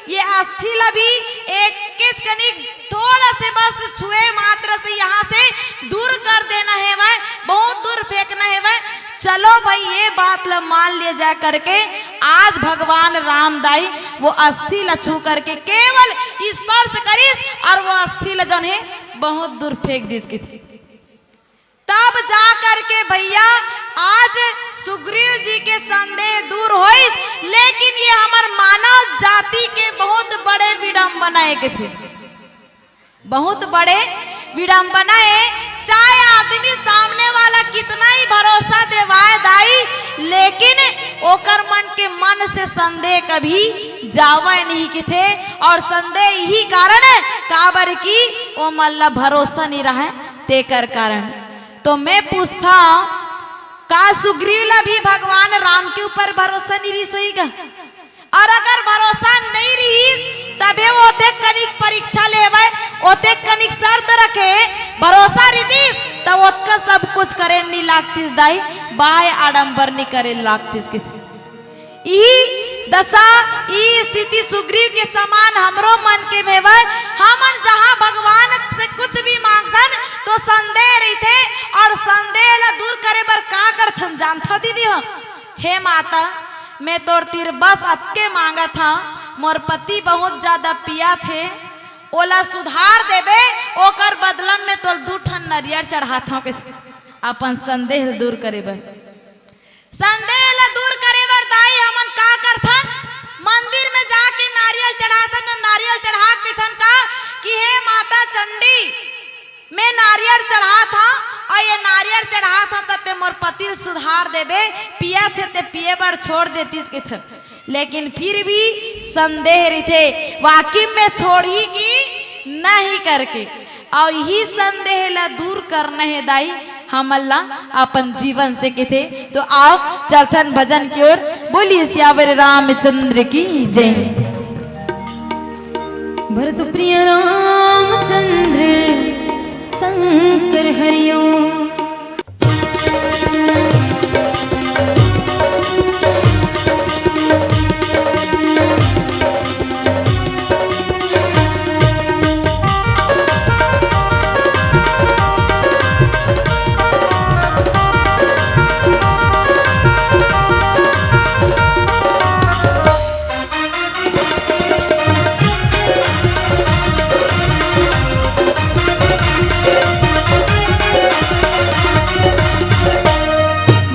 ये अस्थि ला भी एक केच कनिक थोड़ा से बस छुए मात्र से यहाँ से दूर कर देना हेवय, बहुत दूर फेंकना हेवय। चलो भाई, ये बात ला मान लिया जाए करके आज भगवान राम दाई वो अस्थि ला छू करके केवल स्पर्श करिस और वो अस्थि ला जौन हे बहुत दूर फेंक दिस कथे। तब जा करके भैया आज सुग्रीव जी के संदेह दूर होइस। लेकिन ये हमर मानव जाति के बहुत बड़े विडम्बना हे कथे, बहुत बड़े विडम्बना हे। चाहे आदमी सामने वाला कितना ही भरोसा देवाए दाई, लेकिन ओकर मन के मन से संदेह कभी जावय नहीं कथे। और संदेह यही कारण हे, काबर कि ओ मन ला भरोसा नहीं रहय, तेकर कारण। तो मैं पूछथंव, का सुग्रीव ला भी भगवान राम के ऊपर भरोसा नहीं रिहिस होही का? और अगर भरोसा नहीं रिहिस, तभे वो ओतेक कनिक परीक्षा लेवय, ओतेक कनिक शर्त रखे, भरोसा रिहिस, तब ओतका सब कुछ करे नहीं लागतिस दाई, बाय आडंबर नहीं करे लागतिस कथे। ई दशा, ई स्थिति सुग्रीव के समान हमरो मन के में हेवय। हमन जहाँ भगवान से कुछ भी मांगथन, तो संदेह रहिथे, और संदेह ला दूर करे बर का करथन, जानथव दीदी हो? हे माता, मैं तोर तीर बस अतके मांगत हंव, मोर पति बहुत ज्यादा पियाथे, ओला सुधार देबे, ओकर बदला में तोला दू ठन नरियर चढ़ाथंव कहिथे, अपन संदेह ल दूर करे बर। संदेह ल दूर करे बर दाई हमन का करथन? मंदिर में जाके नारियल चढ़ाथन, नारियल चढ़ा के कहिथन का कि हे माता चंडी, मैं नारियल चढ़ाथंव अउ ये नारियल चढ़ाथंव त तें मोर पति ल सुधार देबे, पियत हे तें पिए बर छोड़ देतिस कहिथन। लेकिन फिर भी संदेह रहिथे, वाकई में छोड़ही कि नहीं करके। अउ इही संदेह ला दूर करना हे दाई, हमन ला अपन जीवन से कहिथे। तो आओ चलथन भजन की ओर। बोलिए सियावर रामचंद्र की जय। भरत प्रिय रामचंद्र शंकर हरिओम।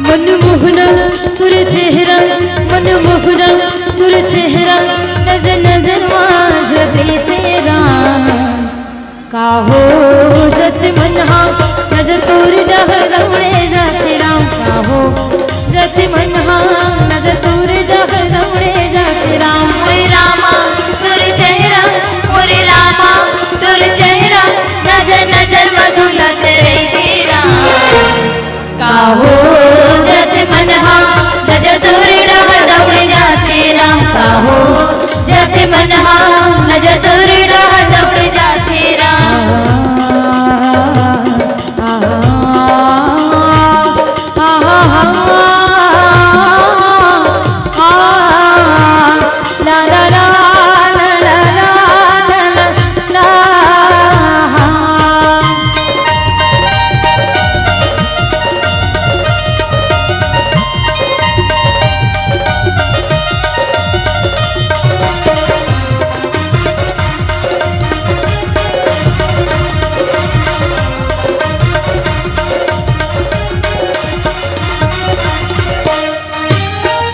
मनमोहना तोर चेहरा, मनमोहना तोर चेहरा, नजर नजर माझ रहिथे राम। काहो जत मन हा नजर तोर डहर दौड़े जाथे राम, काहो जत मन हा नजर तोर डहर दौड़े जाथे राम। मोरे रामा तोर चेहरा, मोरे रामा तोर चेहरा, नजर नजर मा झूलत रहिथे राम। काहो जत मन हा नजर तोर डहर दौड़े जाथे राम, काहो जत मन हा नजर तोर डहर दौड़े जाथे राम।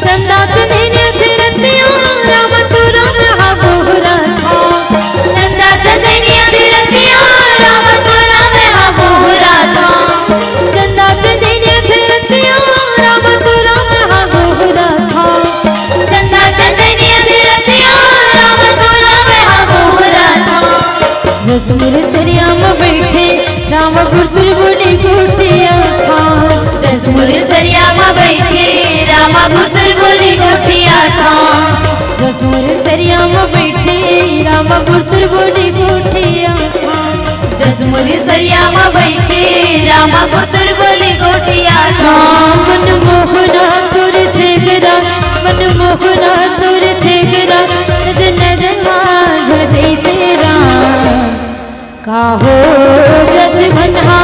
चंदा चंदैनिया धरतिया राम तोला मैं हा गोहराथंव। चंदा चंदैनिया धरतिया राम तोला मैं हा गोहराथंव। चंदा चंदैनिया धरतिया राम तोला मैं हा गोहराथंव। चंदा चंदैनिया धरतिया राम तोला मैं हा गोहराथंव। जस मोर सरिया म बइठे राम गुरतुर बोली गोठियाथंव। जस मोर सरिया म बइठे राम गुरतुर बोली गोठियाथंव। जस मोर सरिया म बइठे राम गुरतुर बोली गोठियाथंव। जस मोर सरिया म बइठे राम गुरतुर बोली गोठियाथंव। मनमोहना तोर चेहरा, मनमोहना तोर चेहरा, नजर नजर माझ रहिथे राम। काहो जत मन हा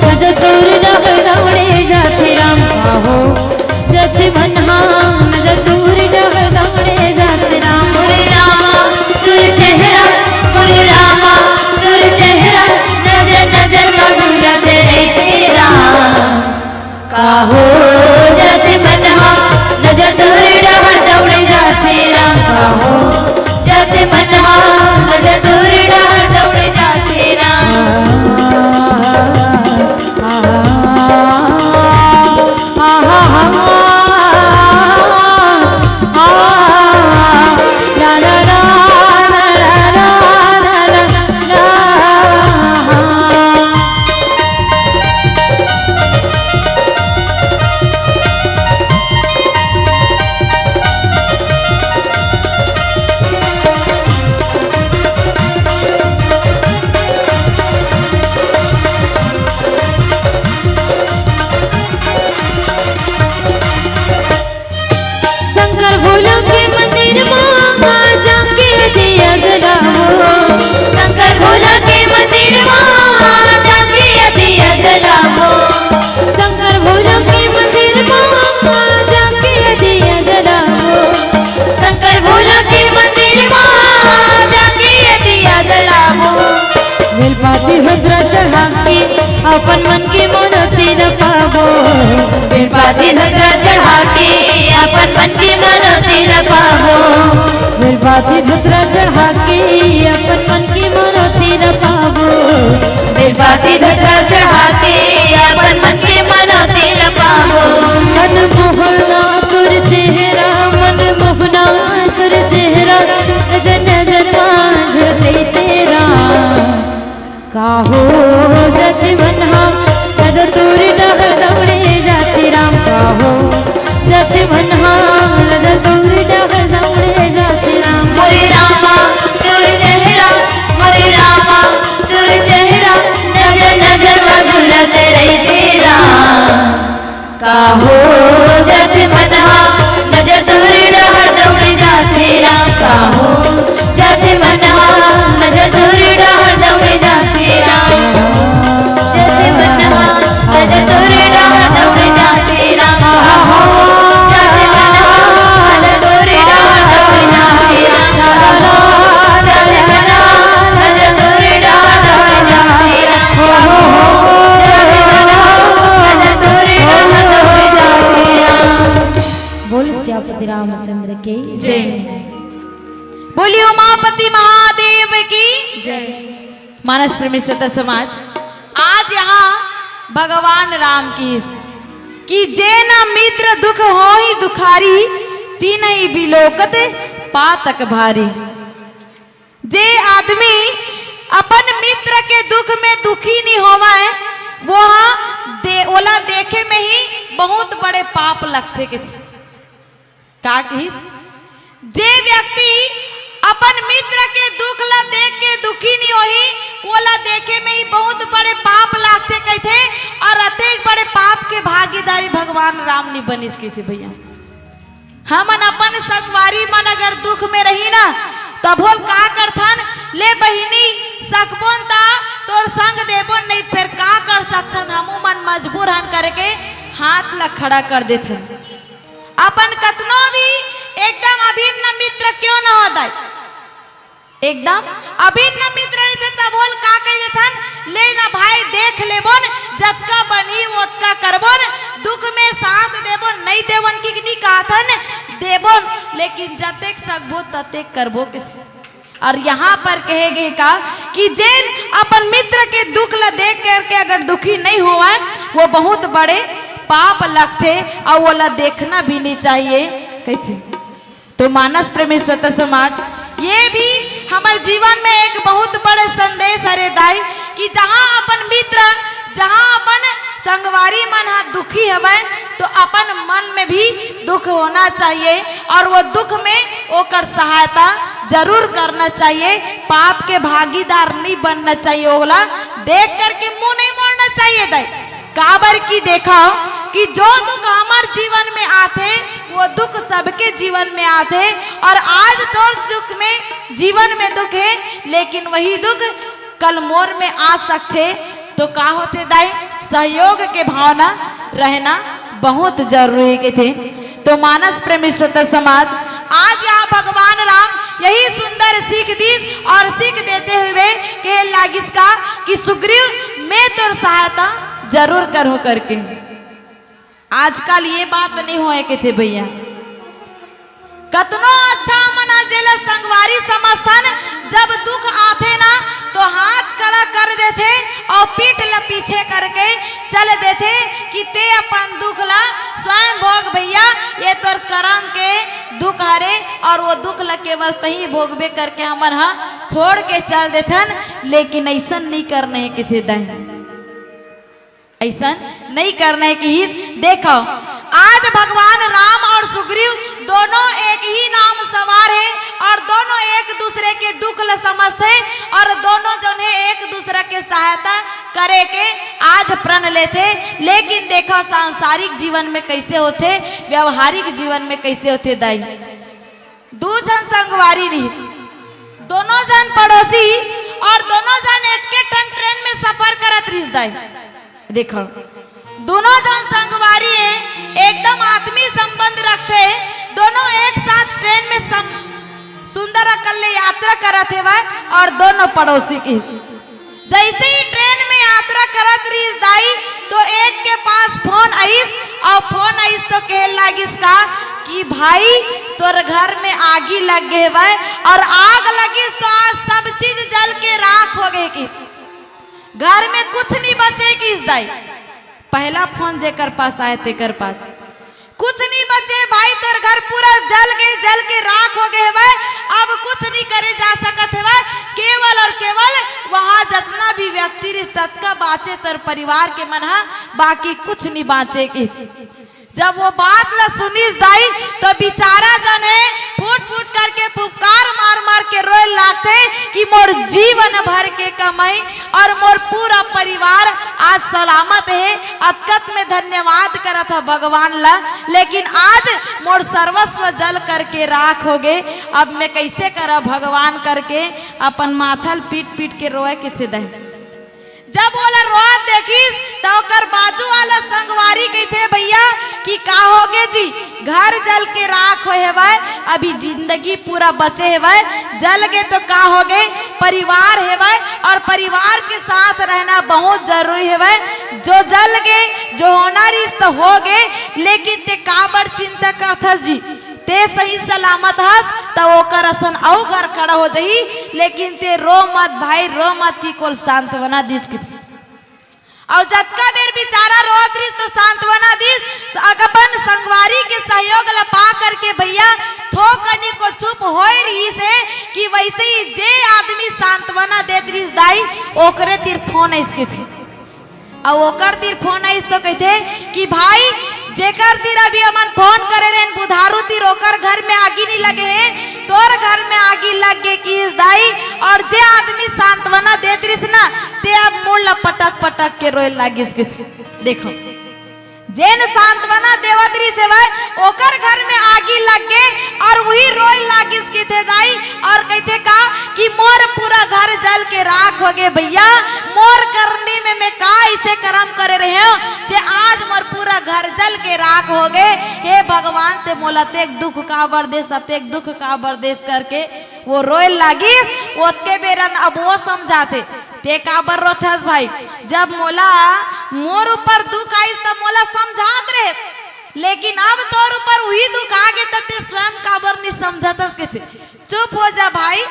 नजर तोर डहर दौड़े जाथे राम, काहो जत मन हा नजर तोर डहर दौड़े जाथे राम। मोरे रामा तोर चेहरा, मोरे रामा तोर चेहरा, नजर नजर मा झूलत रहिथे राम। काहो जत मन हा नजर तोर डहर दौड़े जाथे राम, काहो जत मन हा नजर तोर डहर दौड़े जाथे राम। धतरा चढ़ा के अपन मन के मनौती ल पाबो। बेलपाती धतरा चढ़ा के अपन मन के मनौती ल पाबो। बेलपाती धतरा चढ़ा के अपन मन के मनौती ल पाबो। मन मोहना तोर चेहरा, मन मोहना तोर चेहरा, नजर नजर मा झलकई तेरा। काहो जाथे मन हा, नजर तोरे डहर दौड़े जाथे राम। काहो जाथे मन हा, नजर तोरे डहर दौड़े जाथे राम। मोरे रामा, तोर चेहरा, मोरे रामा, तोर चेहरा, नजर नजर मा झूलत रहिथे राम। काहो जाथे मन हा, नजर तोरे डहर दौड़े जाथे राम। काहो जाथे मन हा, नजर तोरे डहर दौड़े जाथे राम। जाथे मन हा, नजर तोरे डहर दौड़े जाथे राम। काहो जाथे मन हा, नजर तोरे डहर दौड़े जाथे राम। काहो जाथे मन हा, नजर तोरे डहर दौड़े जाथे राम। काहो जाथे मन हा, नजर तोरे डहर दौड़े जाथे राम। बोल सियापति रामचंद्र की जय। बोलिए उमापति महादेव की जय। मानस प्रेमी श्रोता समाज, आज यहाँ भगवान राम की कि "जे न मित्र दुख होहि दुखारी, तिनहि बिलोकत पातक भारी।" जे आदमी अपन मित्र के दुख में दुखी नहीं होवय, वो हा दे, ओला देखे में ही बहुत बड़े पाप लगथे कथे। का कहिस? जे व्यक्ति अपन मित्र के दुख ला देख के दुखी नहीं होही, ओला देखे में ही बहुत बड़े पाप लागथे कहिथे, और अतेक बड़े पाप के भागीदारी भगवान राम नहीं बनिस कहिथे भैया। हमन अपन संगवारी मन अगर दुख में रही ना, तभो ल का करथन, "ले बहिनी, सकबोन ता तोर संग देबोन, नहीं फेर का कर सकथन, हमू मन मजबूर हन," करके हाथ ला खड़ा कर देथन। अपन कतनो भी एकदम अभिन्न मित्र क्यों न हो दाई, एकदम अभिन्न मित्र रहिथे, तभो ल का कहि देथन, "ले ना भाई, देख लेबोन, जतका बनही ओतका करबोन, दुख में साथ देबोन, नहीं देबोन कि नहीं कहथन, देबोन, लेकिन जतेक सकबो ततेक करबो" के। और यहाँ पर कहे गए का कि जेन अपन मित्र के दुख ला देख करके अगर दुखी नहीं होवय, वो बहुत बड़े पाप लगथे और वो ला देखना भी नहीं चाहिए कहिथे। तो मानस प्रेमी श्रोता समाज, ये भी हमर जीवन में एक बहुत बड़े संदेश हरे दाई कि जहाँ अपन मित्र, जहाँ अपन संगवारी मन हा दुखी हवय, तो अपन मन में भी दुख होना चाहिए और वो दुख में ओकर सहायता जरूर करना चाहिए। पाप के भागीदार नहीं बनना चाहिए। ओला देख करके मुंह नहीं मोड़ना चाहिए दाई। काबर कि देखो कि जो दुख हमर जीवन में आथे, वो दुख सबके जीवन में आथे, और आज तोर दुख में, जीवन में दुख है, लेकिन वही दुख कल मोर में आ सकथे। तो का होथे दाई, सहयोग के भावना रहना बहुत जरूरी कथे। तो मानस प्रेमी श्रोता समाज, आज यहाँ भगवान राम यही सुंदर सीख दीस और सीख देते हुए कहे लागिस का कि सुग्रीव, मैं तोर सहायता जरूर करूँ करके। आजकल ये बात नहीं होए कथे भैया, कतनो अच्छा मन ह जेला संगवारी समझथन, जब दुख आथे ना तो हाथ खड़ा कर देथे और पीठ ल पीछे करके चल देथे कि ते अपन दुख ल स्वयं भोग भैया, ये तोर करम के दुख हरे और वो दुख ल केवल तही भोगबे करके हमन ह छोड़ के चल देथन। लेकिन ऐसन नहीं करना है किथे दाई, ऐसन नहीं करना है किहिस। देखो, आज भगवान राम और सुग्रीव दोनों एक ही नाव म सवार है और दोनों एक दूसरे के दुख ल समझथे और दोनों जन है एक दूसरा के सहायता करे के आज प्रण लेथे। लेकिन देखो, सांसारिक जीवन में कैसे होथे, व्यवहारिक जीवन में कैसे होथे दाई। दू झन संगवारी रिहिस, दोनों झन पड़ोसी और दोनों झन एके ठन ट्रेन में सफर करत रिहिस दाई। देखो, दोनों झन संगवारी हे, एकदम आत्मीय संबंध रखथे, दोनों एक साथ ट्रेन में सम-, सुंदर अकन ले यात्रा करत हेवय और दोनों पड़ोसी की जैसे ही ट्रेन में यात्रा करत रहिस दाई, तो एक के पास फोन आइस, अउ फोन आइस तो कहे लागिस का कि भाई, तोर घर में आगी लग गे हवय, अउ आग लगिस तो आज सब चीज जल के राख हो गे किस, घर में कुछ नहीं बचे किस दाई। पहला फोन जेकर पास आए तेकर पास कुछ नहीं बचे भाई, तोर घर पूरा जल गे, जल के राख हो गे हवय। अब कुछ नहीं करे जा सकत हवय, केवल और केवल वहां जतना भी व्यक्ति रिस ततका बाँचे तोर परिवार के मन ह, बाकी कुछ नहीं बाँचे किस। जब वो बात ल सुनिस दाई, तो बिचारा जन हे फूट फूट करके फुफकार मार मार के रोए लागथे कि मोर जीवन भर के कमाई और मोर पूरा परिवार आज सलामत हे। अतकत में धन्यवाद करत ह भगवान ला, लेकिन आज मोर सर्वस्व जल करके राख हो गे। अब मैं कैसे करब भगवान करके अपन माथा ल पीट पीट के रोए किथे दे। जब ओला रोत देखिस, त ओकर बाजू वाला संगवारी कहिथे, "भैया, कि का होगे जी? घर जल के राख होए हेवय, अभी जिंदगी पूरा बचे हेवय, जल गे तो का होगे, परिवार हेवय और परिवार के साथ रहना बहुत जरूरी हेवय। जो जल गे, जो होना रिस त होगे, लेकिन ते काबर चिंता करथस जी?" ते सही सलामत हस, त ओकर असन अउ घर खड़ा हो जाही, लेकिन ते रो मत भाई, रो मत, कि कोल सांत्वना दिस किथे। अउ जतका बेर बिचारा रोत रिस, तो सांत्वना दिस, अपन संगवारी के सहयोग ल पा करके भैया थोकनी को चुप होए रिहिस हे, कि वैसे ही जे आदमी सांत्वना देत रिस दाई, ओकरे तीर फोन आइस किथे। अउ ओकर तीर फोन आइस तो कहिथे कि भाई, जेकर तीर अभी हमन फोन करे रहेन बुधारू तीर, ओकर घर में आगी नहीं लगे हे, तोर घर में आगी लग गे किस दाई। और जे आदमी सांत्वना देत रिस ना, ते अब मुड़ ला पटक पटक के रोए लागिस किस। देखो, जेन सांत्वना देवत रिस हेवय, ओकर घर में आगी लग गे और वही रोए लागिस किथे दाई। और कहिथे का कि मोर पूरा घर जल के राख हो गे भैया, मोर करनी में मैं का ऐसे करम करे रहे हो जे आज मोर पूरा घर जल के राख हो गे। हे भगवान, ते मोला अतेक दुख काबर देस, अतेक दुख काबर देस करके वो रोए लागिस। ओतके बेरन अब वो समझाथे, ते काबर रोथस भाई? जब मोला मोर ऊपर दुख आइस त मोला समझात रहेस, लेकिन अब तोर ऊपर उही दुख आ गे त ते स्वयं काबर नहीं समझतस किथे। चुप हो जा भाई,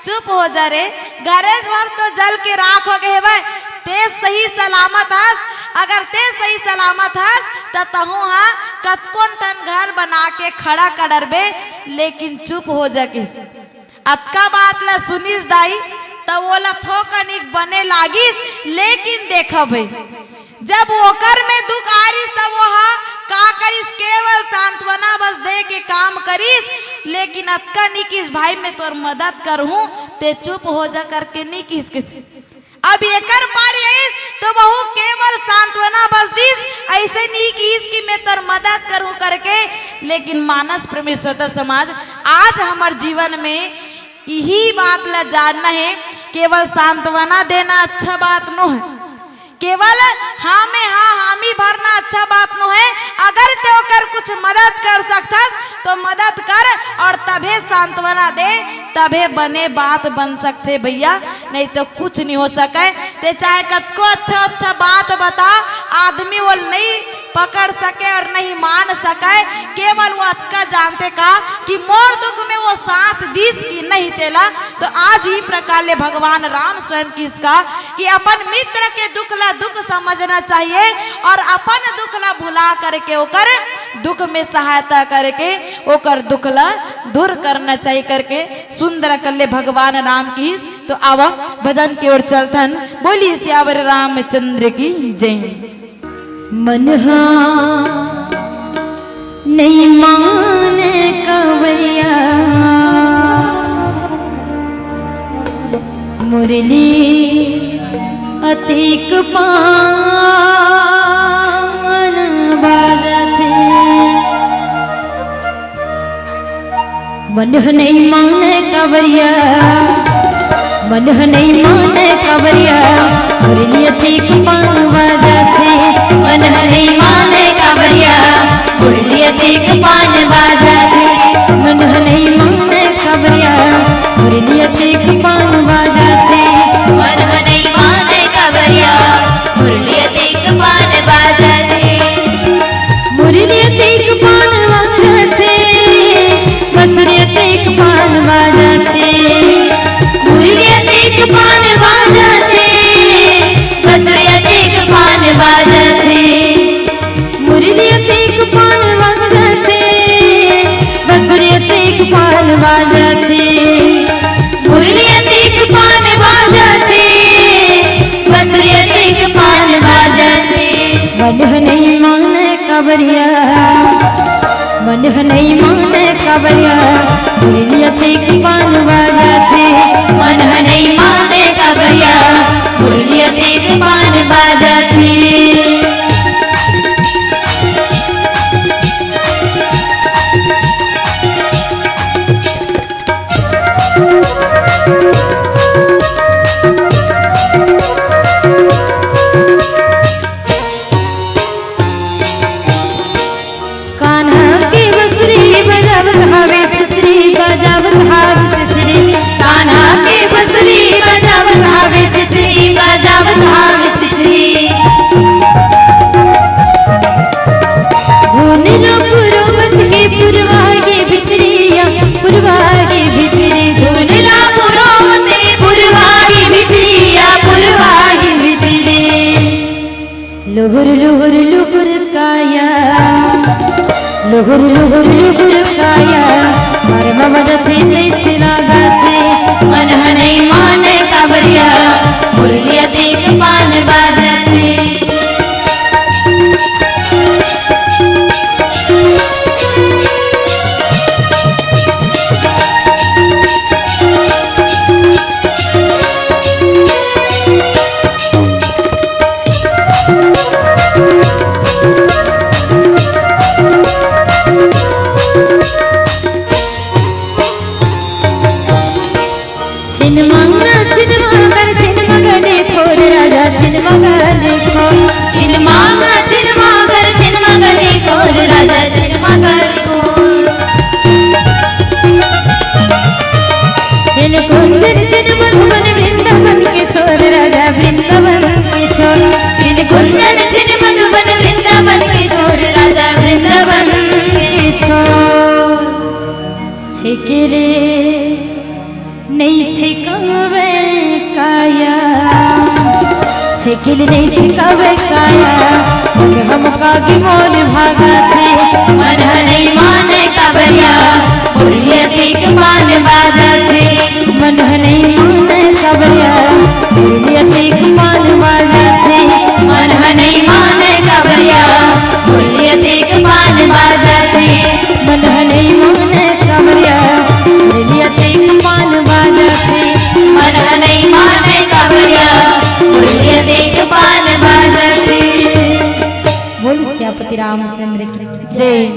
चुप हो जा रे। घरेच भर तो जल के राख हो गे हेवय, ते सही सलामत हस। अगर ते सही सलामत हस त तहूं हा कतकोन ठन घर बना के खड़ा कर डरबे, लेकिन चुप हो जा किस। अतका बात ला सुनिस दाई, त ओला थोकनिक बने लागिस, लेकिन देखो भाई, जब ओकर में दुख आ रिस, तब वो हा का करिस, केवल सांत्वना बस दे के काम करिस, लेकिन अतका नी किस, "भाई, मैं तोर मदद करहूं, ते चुप हो जा," करके नी किस, किस। अब एकर पारी आइस, तो वहू केवल सांत्वना बस दिस, ऐसे नी किस कि मैं तोर मदद करहूं करके। लेकिन मानस प्रेमी श्रोता समाज, आज हमर जीवन में इही बात ला जानना हे, केवल सांत्वना देना अच्छा बात नो हे, केवल हाँ में हाँ हामी भरना अच्छा बात नो हे। अगर ते ओकर कुछ मदद कर सकथस तो मदद कर, और तभे सांत्वना दे, तभे बने बात बन सकथे भैया, नहीं तो कुछ नहीं हो सके। ते चाहे कतको अच्छा अच्छा बात बता, आदमी वो नहीं पकड़ सके और नहीं मान सके। केवल वो अतका जानथे का कि मोर दुख में वो साथ दिस कि नहीं तेला। तो आज ही प्रकार ले भगवान राम स्वयं किस का कि अपन मित्र के दुख ला दुख समझना चाहिए और अपन दुख ला भुला करके ओकर दुख में सहायता करके ओकर दुख ला दूर करना चाहिए करके सुंदर कल्ले भगवान राम किस। तो आवा भजन की ओर चलथन। बोली सियावर रामचंद्र की जय। मन हा नइ माने कवैया, मुरली अतिक पावन बाजथे। मन ह नइ माने कवरिया, मन ह नइ माने कवरिया, मुरली अतिक पावन बाजथे। मन ह नइ माने कवरिया, मुरली अतिक पावन बाजथे। मन ह नइ माने कवरिया, मुरली अतिक पावन बाजथे। मन ह नइ माने कवरिया, अतेक पान बाजत हे। मुरली अतेक पान बाजत हे, बंसुरी अतेक पान बाजत हे। मुरली अतेक पान बाजत हे, बंसुरी अतेक पान बाजत हे। मुरली अतेक पान बाजत हे, बंसुरी अतेक पान बाजत हे। मन ह नइ माने काबरिया, मन ह नइ माने काबरिया, मुरली अतेक पान बाजत हे। मन ह नइ माने काबरिया, मुरली अतेक पान बाजत हे। कान्हा के बंसुरी बजावत हावे सिसरी, बजावत हावे सिसरी। कान्हा के बंसुरी बजावत हावे सिसरी, बजावत हावे सिसरी। धुन ला पुरोवत हे पुरवा के भितरिया, पुरवा के भितरी। धुन ला पुरोवत हे पुरवा के भितरिया, पुरवा के भितरी। लुहुर लुहुर लुहुर काया, लुहुर लुहुर लुहुर काया, मरमा बजत हे तइसे लागत हे। मन ह नइ माने काबरिया, मुरली अतेक पान बाजत हे। छिन मांगना छिन मांगर छिन मगने खोर राजा छिन मगने खोर। छिन मांगना छिन मांगर छिन मगने खोर राजा छिन मगने खोर। छिन कुंजन छिन मधुबन वृंदावन के छोर राजा वृंदावन के छोर। छिन कुंजन छिन मधुबन वृंदावन के छोर राजा वृंदावन के छोर। छेके ले नइ छेकावे काया, छेके ले नइ छेकावे काया, अब हम कागे मोर भागत हे। मन ह नइ माने काबरिया, मुरली अतेक पान बाजत हे। मन ह नइ माने काबरिया, मुरली अतेक पान बाजत हे। मन ह नइ माने काबरिया, मुरली अतेक पान बाजत हे। मन ह नइ माने काबरिया, मुरली अतेक पान बाजत हे। मन ह नइ माने काबरिया, मुरली अतेक पान बाजत हे। बोल सियापति रामचंद्र की जय।